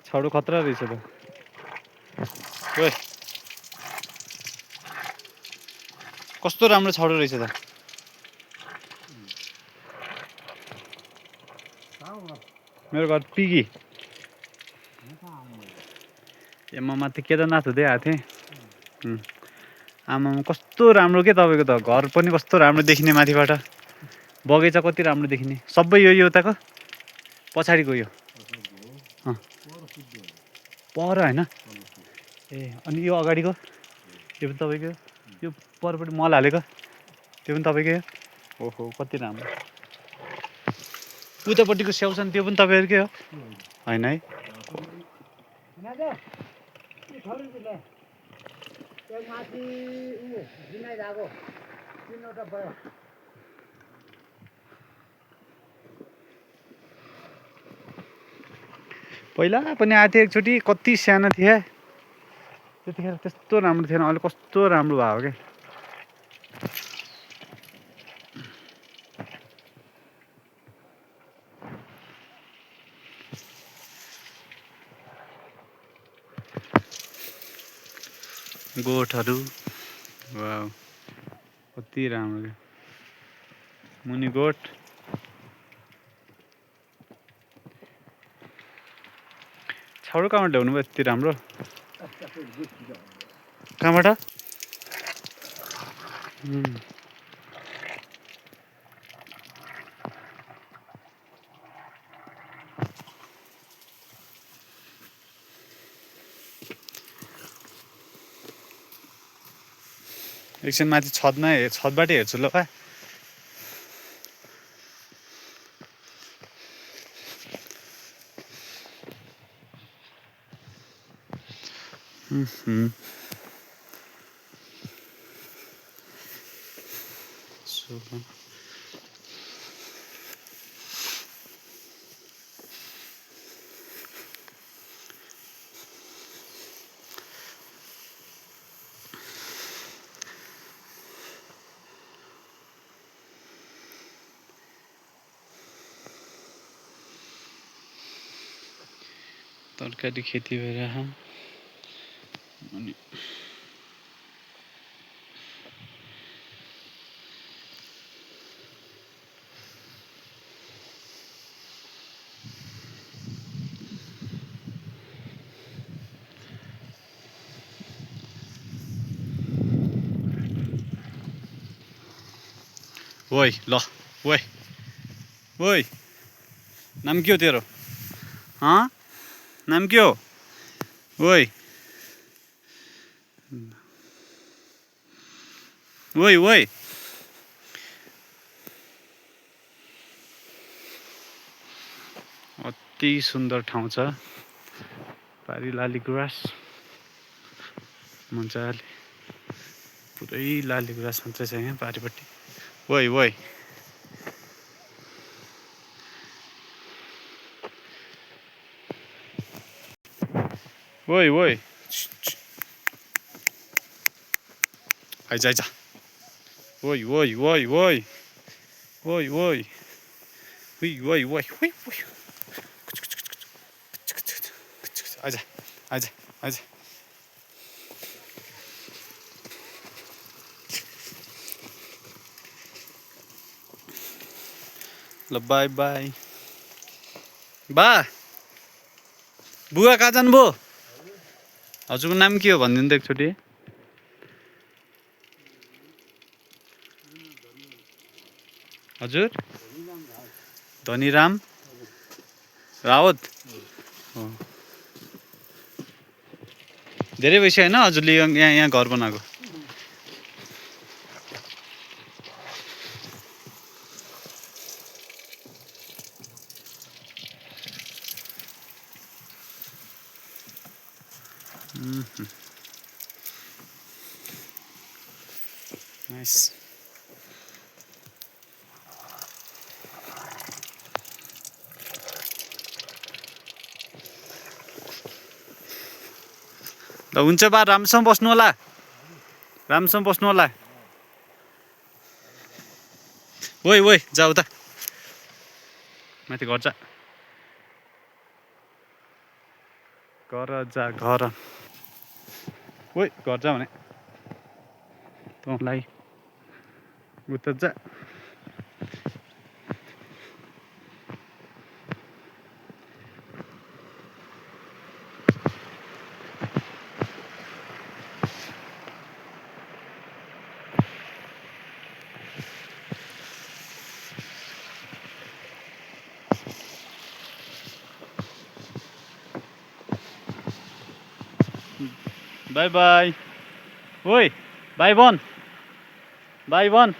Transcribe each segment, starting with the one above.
छाडो खतरा रहेछ त। ओए कस्तो राम्रो छाडो रहेछ त। मेरो घर पिगी। म माथि केदारनाथ हुँदै आएको थिएँ। आमामा कस्तो राम्रो के तपाईँको त घर पनि कस्तो राम्रो देखिने माथिबाट। बगैँचा कति राम्रो देखिने। सबै यो उताको पछाडिको यो पर होइन ए अनि यो अगाडिको यो पनि तपाईँको यो परपट्टि मल हालेको त्यो पनि तपाईँकै हो। ओहो कति राम्रो। उतापट्टिको स्याउछन् त्यो पनि तपाईँहरूकै हो होइन है। पहिला पनि आएको थिएँ एकचोटि कति सानो थिएँ त्यतिखेर त्यस्तो राम्रो थिएन। अहिले कस्तो राम्रो भयो क्या। गोठहरू वाउ कति राम्रो क्या। मुनि गोठ छाडो कहाँबाट ल्याउनु भयो यति राम्रो। कहाँबाट एकछिन माथि छतबाट हेर्छु ल। तरकारी खेती भइरहेको अनि ओइ ल ओइ ओइ नाम के हो तेरो नाम के हो ओइ ओइ ओइ अति सुन्दर ठाउँ छ पारी लाली गुराँस मजाले पुरै लाली गुराँस मात्रै छ यहाँ पारिपट्टि। ओइ ओइ ओइ ओइ आइज आइज ओइ ओइ ओइ ओइ ओइ ओइ ओइ ओइ ओइ आइज आइज आइज ल बाई बाई। बा बुवा कहाँ जानुभयो। हजुरको नाम के हो भनिदिनु त एकचोटि। हजुर धनीराम रावत धेरै भइसक्यो होइन हजुरले यहाँ घर बनाएको। नाइस। ल हुन्छ बा राम्रोसँग बस्नु होला राम्रोसँग बस्नु होला। ओइ ओइ जाऊ त माथि घर जा। घर जा घर ओइ घर जा भने तँलाई उता जा बाई बाई ओइ बाई बन बाई बन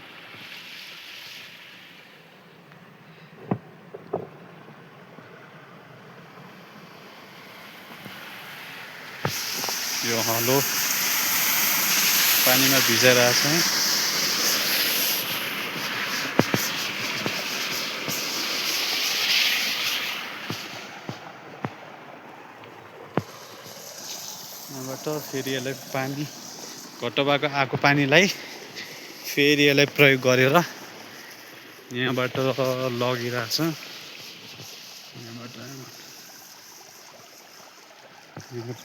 यो हलो पानीमा भिजाइरहेछ यहाँबाट फेरि यसलाई पानी घट्टबाट आएको पानीलाई फेरि यसलाई प्रयोग गरेर यहाँबाट लगिरहेछ यहाँबाट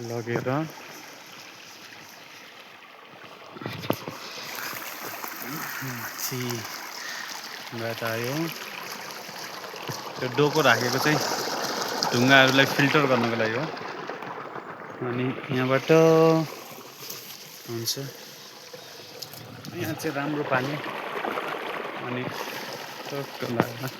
लगेर माथिबाट आयो त्यो डोको राखेको चाहिँ ढुङ्गाहरूलाई फिल्टर गर्नको लागि हो अनि यहाँबाट हुन्छ यहाँ चाहिँ राम्रो पानी अनि टक्क लाग्छ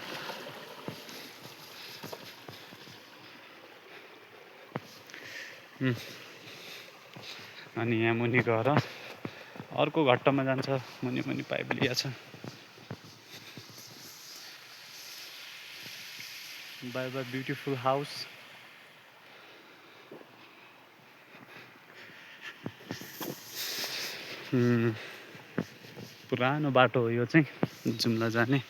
अनि यहाँ मुनि गएर अर्को घट्टामा जान्छ मुनि मुनि पाइप लिया छ बाई बाई ब्युटिफुल हाउस पुरानो बाटो हो यो चाहिँ जुम्ला जाने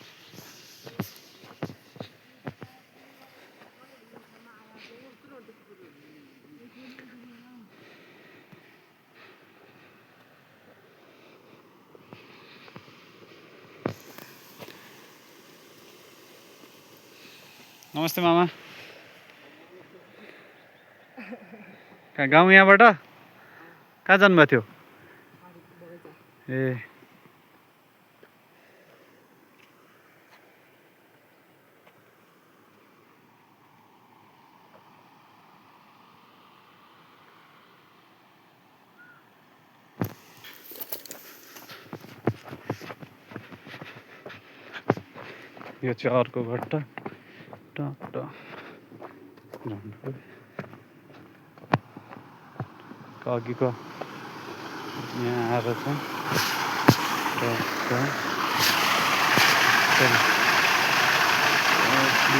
नमस्ते मामा कहाँ गाउँ यहाँबाट कहाँ जानुभएको थियो ए यो चाहिँ अर्को घट्टा टक्क अघिको यहाँ आएर चाहिँ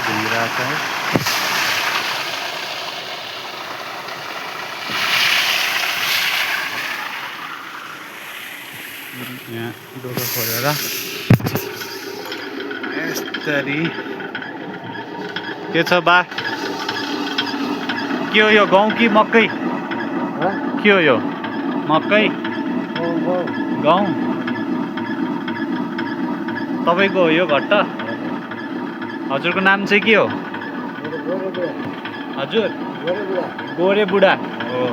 घुमिरहेको छ यहाँ डोको खोलेर यसरी के छ बा के हो यो गहुँ कि मकै के हो यो मकै गहुँ तपाईँको हो यो घट्टा हजुरको नाम चाहिँ के हो हजुर गोरे बुढा हो